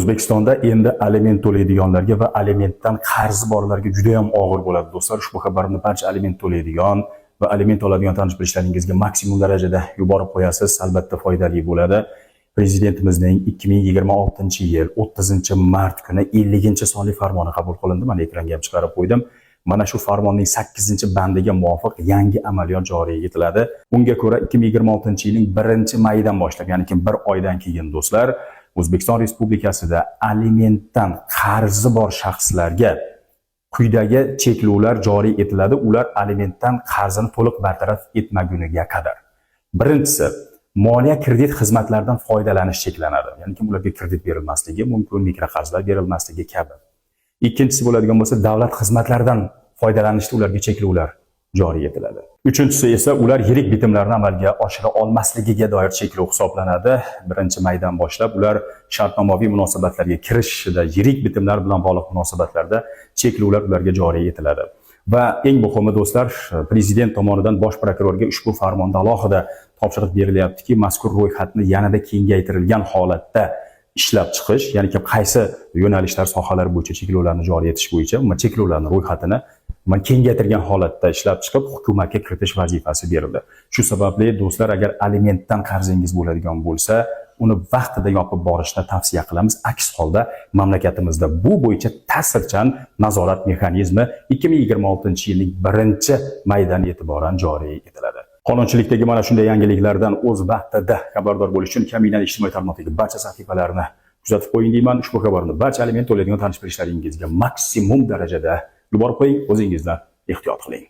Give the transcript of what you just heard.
O'zbekistonda endi aliment to'laydiganlarga va alimentdan qarzi borlarga juda ham og'ir bo'ladi, do'stlar. Ushbu xabarni barcha aliment to'laydigan va aliment oladigan tanish bilishlaringizga maksimum darajada yuborib qo'yasiz, albatta foydali bo'ladi. Prezidentimizning 2026-yil 30-mart kuni 50-sonli farmoni qabul qilindi. Mana, ekranga ham chiqarib qo'ydim. Mana shu farmonning 8-bandiga muvofiq yangi amaliyot joriy etiladi. Unga ko'ra, 2026-yilning 1-mayidan boshlab, ya'ni bir oydan keyin, do'stlar, O'zbekiston Respublikasida alimentdan qarzi bor shaxslarga quyidagi cheklovlar joriy etiladi. Ular alimentdan qarzini to'liq bartaraf etmaguniga qadar. Birinchisi, moliya kredit xizmatlaridan foydalanish cheklanadi. Ya'ni ularga kredit berilmasligi mumkin, mikroqarzlar berilmasligi kabi. Ikkinchisi bo'ladigan bo'lsa, davlat xizmatlaridan foydalanishda ularga cheklovlar joriy etiladi. Uchinchisi esa ular yirik bitimlarni amalga oshira olmasligiga doir cheklov hisoblanadi. 1-maydan boshlab ular shartnomaviy munosabatlarga kirishishida, yirik bitimlar bilan bog'liq munosabatlarda cheklovlar ularga joriy etiladi. Va eng muhimi, do'stlar, prezident tomonidan bosh prokurorga ushbu farmonda alohida topshiriq berilyaptiki, mazkur ro'yxatni yanada kengaytirilgan holatda ishlab chiqish, ya'ni qaysi yo'nalishlar, sohalar bo'yicha cheklovlarni joriy etish bo'yicha umuman cheklovlarni ro'yxatini umuman kengaytirgan holatda ishlab chiqib, hukumatga kiritish vazifasi berildi. Shu sababli, do'stlar, agar alimentdan qarzingiz bo'ladigan bo'lsa, uni vaqtida yopib borishni tavsiya qilamiz. Aks holda mamlakatimizda bu bo'yicha ta'sirchan nazorat mexanizmi 2026-yilning 1-maydan e'tiboran joriy etiladi. Qonunchilikdagi mana shunday yangiliklardan o'z vaqtida xabardor bo'lish uchun Kaminani ijtimoiy tarmoqdagi barcha sahifalarini kuzatib qo'ying deyman. Ushbu xabarni barcha aliment to'laydigan tanish bilishlaringizga maksimum darajada yuborib qo'ying, o'zingizdan ehtiyot qiling.